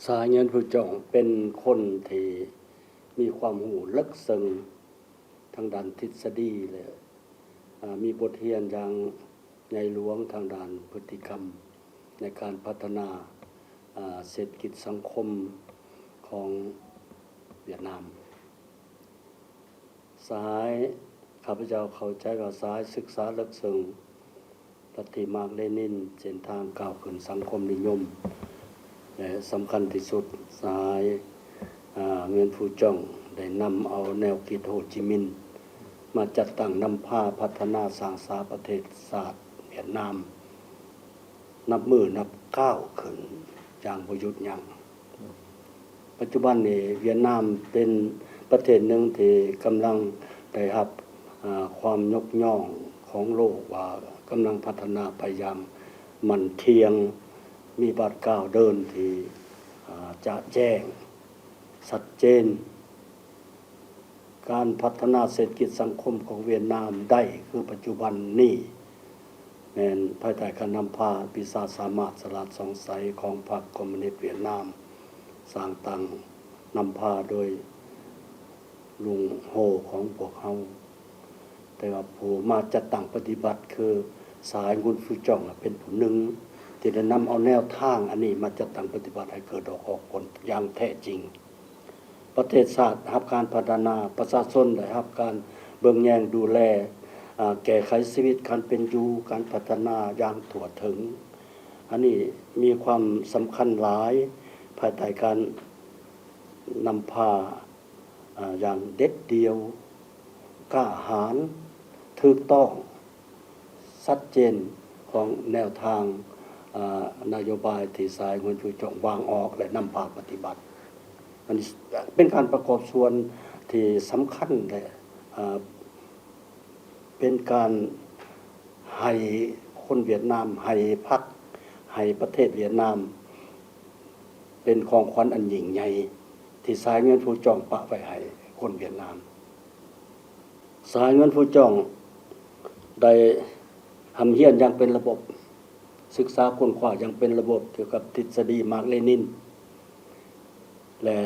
ສາຍເງິນພູຈ່ອງເປັນຄົນທີ່ມີຄວາມຮູ້ເລິກເຊິ່ງທາງດ້ານທິດສະດີ ແລະ ອາ ມີບົດຮຽນຢ່າງໃຫຍ່ຫຼວງທາງດ້ານພຶດຕິກຳໃນການພັດທະນາ ອາ ເສດຖະກິດສັງຄົມຂອງຫວຽດນາມ. ສາຍ ຂ້າພະເຈົ້າເຂົ້າໃຈວ່າສາຍສຶກສາເລິກເຊິ່ງລັດທິມາກເລນິນ, ເສັ້ນທາງກ້າວຂຶ້ນສັງຄົມນິຍົມ ແລະ ສຳຄັນທີ່ສຸດ ສາຍ ອາ ເງິນຟູຈ່ອງ ໄດ້ນຳເອົາແນວຄິດໂຮຈິມິນ ມາຈັດຕັ້ງນຳພາພັດທະນາສ້າງສາປະເທດຊາດຫວຽດນາມ ນັບມື້ນັບກ້າວຂຶ້ນຢ່າງບໍ່ຢຸດຢັ້ງ. ປັດຈຸບັນນີ້ຫວຽດນາມເປັນປະເທດໜຶ່ງທີ່ກຳລັງໄດ້ຮັບ ອາ ຄວາມຍົກຍ້ອງຂອງໂລກວ່າກຳລັງພັດທະນາໄປຢ່າງໝັ້ນທ່ຽງ, ມີບາດກ້າວເດີນທີ່ ອາ ຈະແຈ້ງ ຊັດເຈນ. ການພັດທະນາເສດຖະກິດສັງຄົມຂອງຫວຽດນາມໄດ້ຄືປັດຈຸບັນນີ້ ແມ່ນພາຍໃຕ້ການນຳພາວິຊາສາມາດສະຫຼາດສ່ອງໃສຂອງພັກຄອມມູນິດຫວຽດນາມ ສ້າງຕັ້ງນຳພາໂດຍລຸງໂຮຂອງພວກເຮົາ. ແຕ່ວ່າຜູ້ມາຈັດຕັ້ງປະຕິບັດຄືສາຍ ງຸນຟູຈ່ອງ ເປັນຜູ້ໜຶ່ງທີ່ໄດ້ນຳເອົາແນວທາງອັນນີ້ມາຈັດຕັ້ງປະຕິບັດໃຫ້ເກີດດອກອອກຜົນຢ່າງແທ້ຈິງ. ປະເທດຊາດຮັບການພັດທະນາ, ປະຊາຊົນໄດ້ຮັບການເບິ່ງແຍງດູແລ, ອາ, ແກ້ໄຂຊີວິດການເປັນຢູ່, ການພັດທະນາຢ່າງທົ່ວເຖິງ. ອັນນີ້ມີຄວາມສຳຄັນຫຼາຍ ພາຍໃຕ້ການນຳພາ ອາ ຢ່າງເດັດດ່ຽວ, ກ້າຫານ, ຖືກຕ້ອງ, ຊັດເຈນຂອງແນວທາງ, ອາ, ນະໂຍບາຍທີ່ສາຍ ງວນຈູຈອງ ວາງອອກ ແລະ ນຳພາປະຕິບັດ. ອັນນີ້ເປັນການປະກອບສ່ວນທີ່ສຳຄັນ ແລະ ອາ, ເປັນການໃຫ້ຄົນຫວຽດນາມ, ໃຫ້ພັກ, ໃຫ້ປະເທດຫວຽດນາມ ເປັນຂອງຂວັນອັນຍິ່ງໃຫຍ່ທີ່ສາຍ ງວນຟູຈ່ອງ ປະໄວ້ໃຫ້ຄົນຫວຽດນາມ. ສາຍ ງວນຟູຈ່ອງ ໄດ້ຮ່ຳຮຽນຢ່າງເປັນລະບົບ, ສຶກສາຄົ້ນຄວ້າຢ່າງເປັນລະບົບກ່ຽວກັບທິດສະດີມາກເລນິນ ແລະ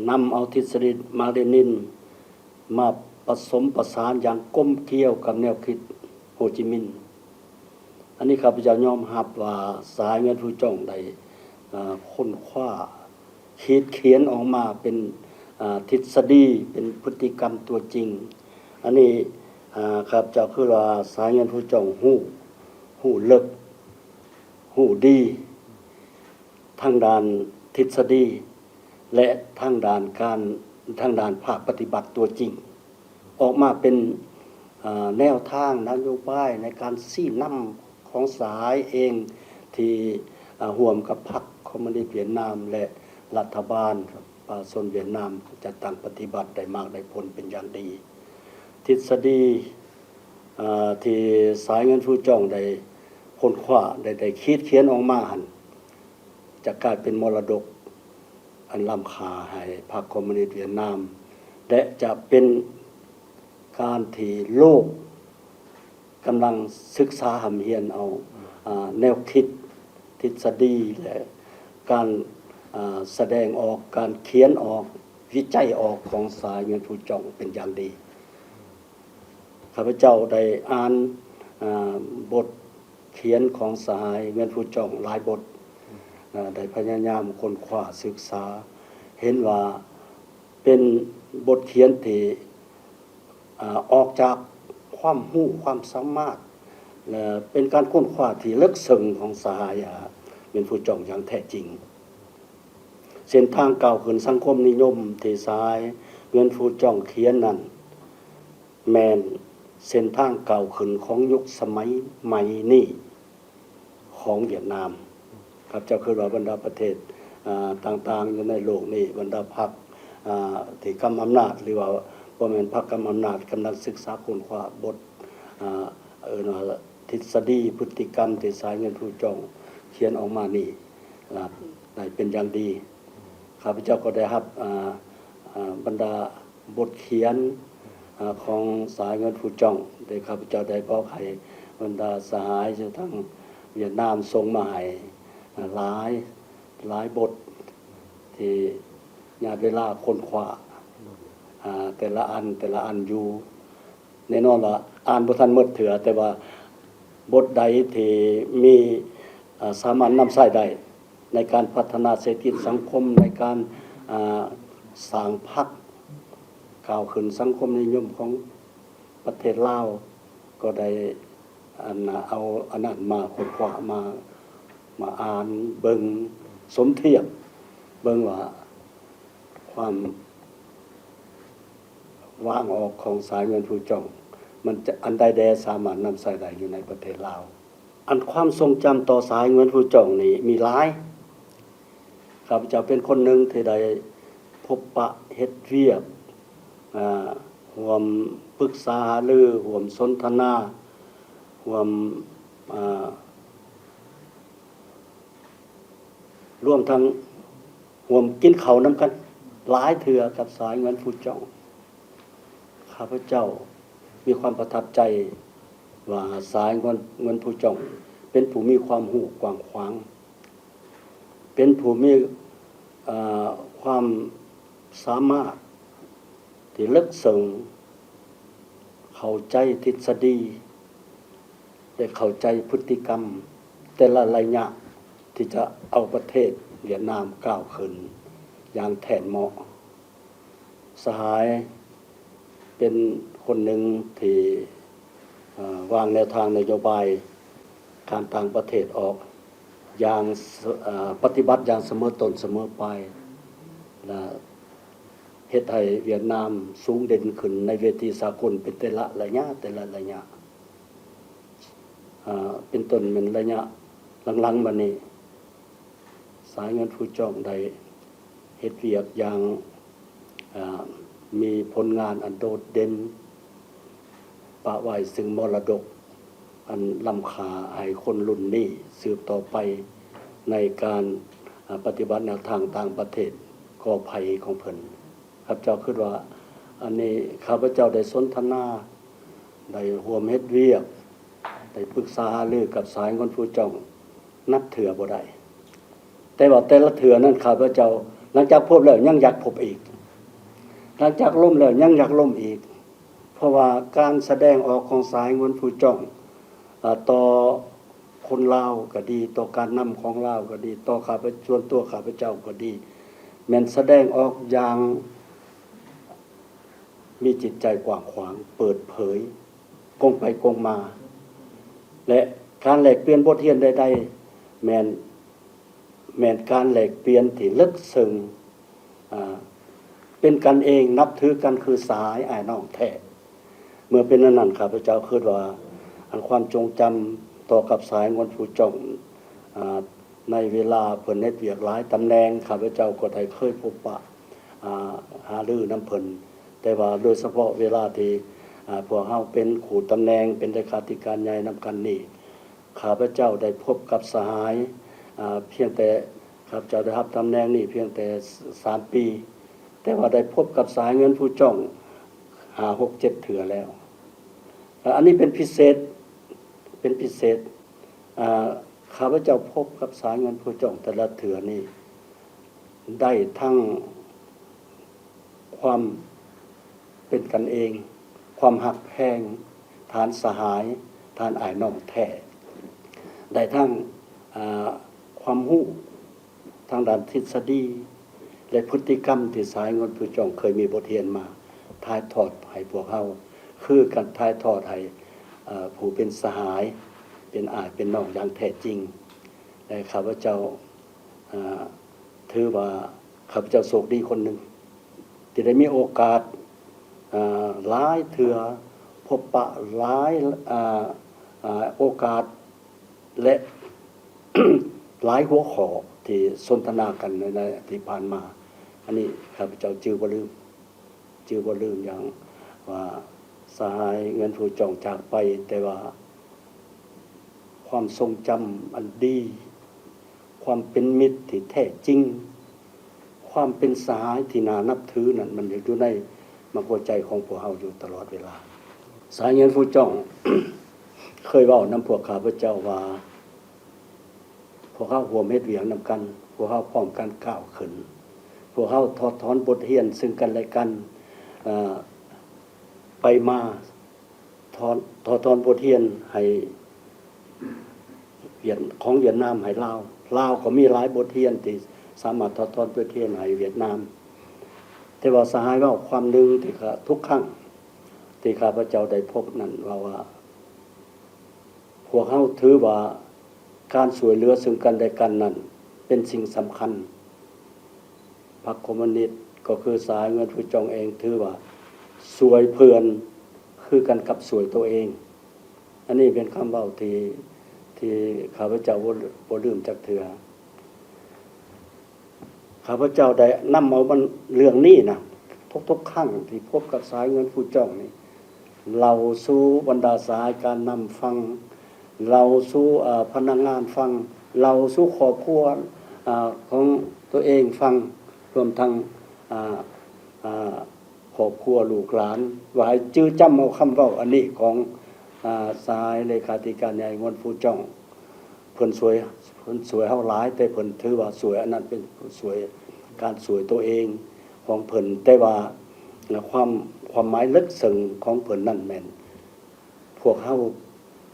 ນຳເອົາທິດສະດີມາກເລນິນມາປະສົມປະສານຢ່າງກົມກຽວກັບແນວຄິດໂຮຈິມິນ. ອັນນີ້ຂ້າພະເຈົ້າຍອມຮັບວ່າສາຍ ງວນຟູຈ່ອງ ໄດ້, ເອີ, ຄົ້ນຄວ້າ ຂີດຂຽນອອກມາເປັນ, ເອີ, ທິດສະດີ, ເປັນພຶດຕິກຳຕົວຈິງ. ອັນນີ້, ເອີ, ຂ້າພະເຈົ້າຄິດວ່າສາຍ ງວນຟູຈ່ອງ ຮູ້, ຮູ້ເລິກ, ຮູ້ດີ ທາງດ້ານທິດສະດີ ແລະ ທາງດ້ານການ, ທາງດ້ານພາກປະຕິບັດຕົວຈິງ ອອກມາເປັນ, ເອີ, ແນວທາງນະໂຍບາຍໃນການຊີ້ນຳຂອງສະຫາຍເອງ ທີ່, ເອີ, ຮ່ວມກັບພັກຄອມມູນິດຫວຽດນາມ ແລະ ລັດຖະບານປະຊາຊົນຫວຽດນາມ ຈັດຕັ້ງປະຕິບັດໄດ້ໝາກໄດ້ຜົນເປັນຢ່າງດີ. ທິດສະດີ, ເອີ, ທີ່ສາຍ ງວນຟູຈ່ອງ ໄດ້ຄົ້ນຄວ້າ, ໄດ້, ໄດ້ຂີດຂຽນອອກມາຫັ້ນ ຈະກາຍເປັນມໍລະດົກອັນລ້ຳຄ່າໃຫ້ພັກຄອມມູນິດຫວຽດນາມ ແລະ ຈະເປັນການທີ່ໂລກກຳລັງສຶກສາຮ່ຳຮຽນເອົາ, ອາ, ແນວຄິດ, ທິດສະດີ ແລະ ການ, ອາ, ສະແດງອອກ, ການຂຽນອອກ, ວິໄຈອອກຂອງສາຍ ງວນຟູຈ່ອງ ເປັນຢ່າງດີ. ຂ້າພະເຈົ້າໄດ້ອ່ານ, ອາ, ບົດຂຽນຂອງສະຫາຍ ງວນຟູຈ່ອງ ຫຼາຍບົດ, ອາ, ໄດ້ພະຍາຍາມຄົ້ນຄວ້າສຶກສາ, ເຫັນວ່າເປັນບົດຂຽນທີ່, ອາ, ອອກຈາກຄວາມຮູ້ຄວາມສາມາດ ແລະ ເປັນການຄົ້ນຄວ້າທີ່ເລິກເຊິ່ງຂອງສະຫາຍ, ອາ, ງວນຟູຈ່ອງ ຢ່າງແທ້ຈິງ. ເສັ້ນທາງກ້າວຂຶ້ນສັງຄົມນິຍົມທີ່ສາຍ ງວນຟູຈ່ອງ ຂຽນນັ້ນ ແມ່ນເສັ້ນທາງກ້າວຂຶ້ນຂອງຍຸກສະໄໝໃໝ່ນີ້ຂອງຫວຽດນາມ. ຂ້າພະເຈົ້າຄິດວ່າບັນດາປະເທດ, ອາ, ຕ່າງໆຢູ່ໃນໂລກນີ້, ບັນດາພັກ, ອາ, ທີ່ກຳອຳນາດ ຫຼືວ່າບໍ່ແມ່ນພັກກຳອຳນາດ ກຳລັງສຶກສາຄົ້ນຄວ້າບົດ, ອາ, ເອີ້ນວ່າທິດສະດີພຶດຕິກຳທີ່ສາຍ ງວນຟູຈ່ອງ ຂຽນອອກມານີ້, ອາ, ໄດ້ເປັນຢ່າງດີ. ຂ້າພະເຈົ້າກໍໄດ້ຮັບ, ອາ, ອາ, ບັນດາ ບົດຂຽນ, ອາ, ຂອງສາຍ ງວນຟູຈ່ອງ ທີ່ຂ້າພະເຈົ້າໄດ້ບອກໃຫ້ບັນດາສະຫາຍຢູ່ທາງຫວຽດນາມສົ່ງມາໃຫ້, ອາ, ຫຼາຍ, ຫຼາຍບົດທີ່ຍາດເວລາຄົ້ນຄວ້າ ອາ ແຕ່ລະອັນ ແຕ່ລະອັນຢູ່. ແນ່ນອນວ່າອ່ານບໍ່ທັນໝົດເທື່ອ, ແຕ່ວ່າບົດໃດທີ່ມີ ອາ ສາມາດນຳໃຊ້ໄດ້ໃນການພັດທະນາເສດຖະກິດສັງຄົມ, ໃນການ ອາ ສ້າງພັກກ້າວຂຶ້ນສັງຄົມນິຍົມຂອງ ປະເທດລາວກໍໄດ້ ອັນ ເອົາອັນນັ້ນມາຄົ້ນຄວ້າ ມາ ມາອ່ານເບິ່ງ ສົມທຽບເບິ່ງວ່າ ຄວາມວາງອອກຂອງສາຍເງິນພູຈ່ອງ ມັນຈະ ອັນໃດແດ່ສາມາດນຳໃຊ້ໄດ້ຢູ່ໃນປະເທດລາວ. ອັນຄວາມຊົງຈຳຕໍ່ສາຍເງິນພູຈ່ອງນີ້ມີຫຼາຍ. ຂ້າພະເຈົ້າເປັນຄົນໜຶ່ງທີ່ໄດ້ພົບປະເຮັດວຽກ ອາ ຮ່ວມປຶກສາຫາລື, ຮ່ວມສົນທະນາ, ຮ່ວມ ອາ ລວມທັງຮ່ວມກິນເຂົ້ານຳກັນຫຼາຍເທື່ອກັບສາຍເງິນພູຈ່ອງ. ຂ້າພະເຈົ້າມີຄວາມປະທັບໃຈວ່າສາຍເງິນ ເງິນພູຈ່ອງ ເປັນຜູ້ມີຄວາມຮູ້ກວ້າງຂວາງ, ເປັນຜູ້ມີ ເອີ ຄວາມສາມາດທີ່ເລິກເຊິ່ງ, ເຂົ້າໃຈທິດສະດີ ແລະ ເຂົ້າໃຈພຶດຕິກຳແຕ່ລະໄລຍະ ທີ່ຈະເອົາປະເທດຫວຽດນາມກ້າວຂຶ້ນຢ່າງແທ່ນເໝາະ. ສະຫາຍເປັນຄົນໜຶ່ງທີ່ ເອີ ວາງແນວທາງນະໂຍບາຍການຕ່າງປະເທດອອກຢ່າງ ເອີ ປະຕິບັດຢ່າງສະເໝີຕົ້ນສະເໝີປາຍ ແລະ ເຮັດໃຫ້ຫວຽດນາມສູງເດັ່ນຂຶ້ນໃນເວທີສາກົນເປັນແຕ່ລະໄລຍະ ແຕ່ລະໄລຍະ. ອາ ເປັນຕົ້ນແມ່ນໄລຍະຫຼັງໆມານີ້ ສາຍເງິນພູຈ່ອງໄດ້ເຮັດວຽກຢ່າງ ອາ ມີຜົນງານອັນໂດດເດັ່ນ, ປະໄວ້ຊຶ່ງມໍລະດົກອັນລ້ຳຄ່າໃຫ້ຄົນລຸ້ນນີ້ສືບຕໍ່ໄປໃນການ ອາ ປະຕິບັດແນວທາງຕ່າງປະເທດກໍໄພຂອງເພິ່ນ. ຂ້າພະເຈົ້າຄິດວ່າ ອັນນີ້ຂ້າພະເຈົ້າໄດ້ສົນທະນາ, ໄດ້ຮ່ວມເຮັດວຽກ, ໄດ້ປຶກສາຫາລືກັບສາຍເງິນພູຈ່ອງ ນັບເທື່ອບໍ່ໄດ້. ແຕ່ວ່າແຕ່ລະເທື່ອນັ້ນ ຂ້າພະເຈົ້າ ຫຼັງຈາກພົບແລ້ວຍັງຢາກພົບອີກ, ຫຼັງຈາກລົມແລ້ວຍັງຢາກລົມອີກ. ເພາະວ່າການສະແດງອອກຂອງສາຍເງິນພູຈ່ອງ ອາ ຕໍ່ຄົນລາວກໍດີ, ຕໍ່ການນຳຂອງລາວກໍດີ, ຕໍ່ຂ້າພະ ສ່ວນຕົວຂ້າພະເຈົ້າກໍດີ, ແມ່ນສະແດງອອກຢ່າງມີຈິດໃຈກວ້າງຂວາງ, ເປີດເຜີຍ, ກົງໄປກົງມາ ແລະ ການແລກປ່ຽນບົດຮຽນໃດໆ ແມ່ນ ແມ່ນການແລກປ່ຽນທີ່ເລິກເຊິ່ງ, ອາ ເປັນກັນເອງ, ນັບຖືກັນຄືສະຫາຍອ້າຍນ້ອງແທ້. ເມື່ອເປັນອັນນັ້ນ ຂ້າພະເຈົ້າຄິດວ່າ ອັນຄວາມຊົງຈຳຕໍ່ກັບສາຍເງິນພູຈ່ອງ ອາ ໃນເວລາເພິ່ນເຮັດວຽກຫຼາຍຕຳແໜ່ງ, ຂ້າພະເຈົ້າກໍໄດ້ເຄີຍພົບປະ ອາ ຫາລືນຳເພິ່ນ, ແຕ່ວ່າໂດຍສະເພາະເວລາທີ່ ອາ ພວກເຮົາເປັນຄູ່ຕຳແໜ່ງ ເປັນເລຂາທິການໃຫຍ່ນຳກັນນີ້, ຂ້າພະເຈົ້າໄດ້ພົບກັບສະຫາຍ ອາ ພຽງແຕ່ ຂ້າພະເຈົ້າໄດ້ຮັບຕຳແໜ່ງນີ້ພຽງແຕ່ສາມປີ, ແຕ່ວ່າໄດ້ພົບກັບສະຫາຍເງິນພູຈ່ອງຫ້າ ຫົກ ເຈັດເທື່ອແລ້ວ. ແລະ ອັນນີ້ເປັນພິເສດ, ເປັນພິເສດ. ອາ ຂ້າພະເຈົ້າພົບກັບສະຫາຍເງິນພູຈ່ອງແຕ່ລະເທື່ອນີ້ ໄດ້ທັງຄວາມເປັນກັນເອງ, ຄວາມຮັກແພງ, ທ່ານສະຫາຍ, ທ່ານອ້າຍນ້ອງແທ້, ໄດ້ທັງ ອາ ຄວາມຮູ້ທາງດ້ານທິດສະດີ ແລະ ພຶດຕິກຳທີ່ສະຫາຍເງິນພູຈ່ອງເຄີຍມີບົດຮຽນມາ ຖ່າຍທອດໃຫ້ພວກເຮົາ, ຄືກັນຖ່າຍທອດໃຫ້ ເອີ ຜູ້ເປັນສະຫາຍ, ເປັນອ້າຍເປັນນ້ອງຢ່າງແທ້ຈິງ. ແລະ ຂ້າພະເຈົ້າ ອາ ຖືວ່າຂ້າພະເຈົ້າໂຊກດີຄົນໜຶ່ງ ທີ່ໄດ້ມີໂອກາດ ອາ ຫຼາຍເທື່ອ, ພົບປະຫຼາຍ ອາ ອາ ໂອກາດ ແລະ ຫຼາຍຫົວຂໍ້ທີ່ສົນທະນາກັນໃນ ໃນທີ່ຜ່ານມາ. ອັນນີ້ຂ້າພະເຈົ້າຈື່ບໍ່ລືມ, ຈື່ບໍ່ລືມຢ່າງວ່າສະຫາຍເງິນພູຈ່ອງຈາກໄປ, ແຕ່ວ່າ ຄວາມຊົງຈຳອັນດີ, ຄວາມເປັນມິດທີ່ແທ້ຈິງ, ຄວາມເປັນສະຫາຍທີ່ໜ້ານັບຖືນັ້ນ ມັນຍັງຢູ່ໃນໝາກຫົວໃຈຂອງພວກເຮົາຢູ່ຕະຫຼອດເວລາ. ສາຍເງິນພູຈ່ອງເຄີຍເວົ້ານຳພວກຂ້າພະເຈົ້າວ່າ ພວກເຮົາຮ່ວມເຮັດວຽກນຳກັນ, ພວກເຮົາພ້ອມກັນກ້າວຂຶ້ນ, ພວກເຮົາຖອດຖອນບົດຮຽນເຊິ່ງກັນແລະກັນ, ເອີ ໄປມາ, ຖອດ, ຖອດຖອນບົດຮຽນໃຫ້ຫວຽດ, ຂອງຫວຽດນາມໃຫ້ລາວ, ລາວກໍມີຫຼາຍບົດຮຽນທີ່ສາມາດຖອດຖອນບົດຮຽນໃຫ້ຫວຽດນາມ. ແຕ່ວ່າສະຫາຍເວົ້າຄວາມໜຶ່ງທີ່ຂ້າ, ທຸກຄັ້ງທີ່ຂ້າພະເຈົ້າໄດ້ພົບນັ້ນ ເວົ້າວ່າ ພວກເຮົາຖືວ່າການຊ່ວຍເຫຼືອເຊິ່ງກັນແລະກັນນັ້ນເປັນສິ່ງສຳຄັນ. ພັກຄອມມູນິດ ກໍຄືສາຍເງິນຜູ້ຈ້ອງເອງ ຖືວ່າຊ່ວຍເພື່ອນຄືກັນກັບຊ່ວຍໂຕເອງ. ອັນນີ້ເປັນຄຳເວົ້າທີ່, ທີ່ຂ້າພະເຈົ້າບໍ່, ບໍ່ລືມຈັກເທື່ອ. ຂ້າພະເຈົ້າໄດ້ນຳເອົາມັນ, ເລື່ອງນີ້ນະ, ທຸກໆຄັ້ງທີ່ພົບກັບສາຍເງິນຜູ້ຈ້ອງນີ້ ເລົ່າສູ່ບັນດາສາຍການນຳຟັງ, ເລົ່າສູ່, ເອີ, ພະນັກງານຟັງ, ເລົ່າສູ່ຄອບຄົວ, ເອີ, ຂອງຕົວເອງຟັງ, ລວມທັງ, ເອີ, ເອີ, ຄອບຄົວລູກຫຼານ ວ່າໃຫ້ຈື່ຈຳເອົາຄຳເວົ້າອັນນີ້ຂອງ, ເອີ, ສາຍເລຂາທິການໃຫຍ່ເງິນຜູ້ຈ້ອງ. ເພິ່ນຊ່ວຍ, ເພິ່ນຊ່ວຍເຮົາຫຼາຍ, ແຕ່ເພິ່ນຖືວ່າຊ່ວຍ, ອັນນັ້ນເປັນຊ່ວຍ, ການຊ່ວຍຕົວເອງຂອງເພິ່ນ, ແຕ່ວ່າຄວາມ, ຄວາມໝາຍເລິກເຊິ່ງຂອງເພິ່ນນັ້ນແມ່ນ ພວກເຮົາ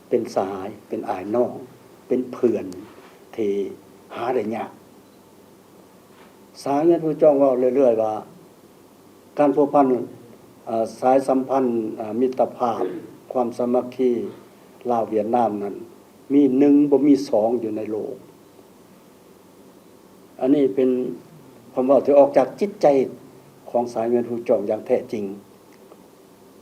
ເປັນສະຫາຍ, ເປັນອ້າຍນ້ອງ, ເປັນເພື່ອນທີ່ຫາໄດ້ຍາກ. ສາຍເງິນຜູ້ຈ້ອງເວົ້າເລື້ອຍໆວ່າ ການພົວພັນ, ເອີ, ສາຍສຳພັນ, ເອີ, ມິດຕະພາບ, ຄວາມສາມັກຄີລາວຫວຽດນາມນັ້ນ ມີໜຶ່ງ ບໍ່ມີສອງຢູ່ໃນໂລກ. ອັນນີ້ເປັນຄວາມເວົ້າທີ່ອອກຈາກຈິດໃຈຂອງສາຍເງິນຜູ້ຈ້ອງຢ່າງແທ້ຈິງ.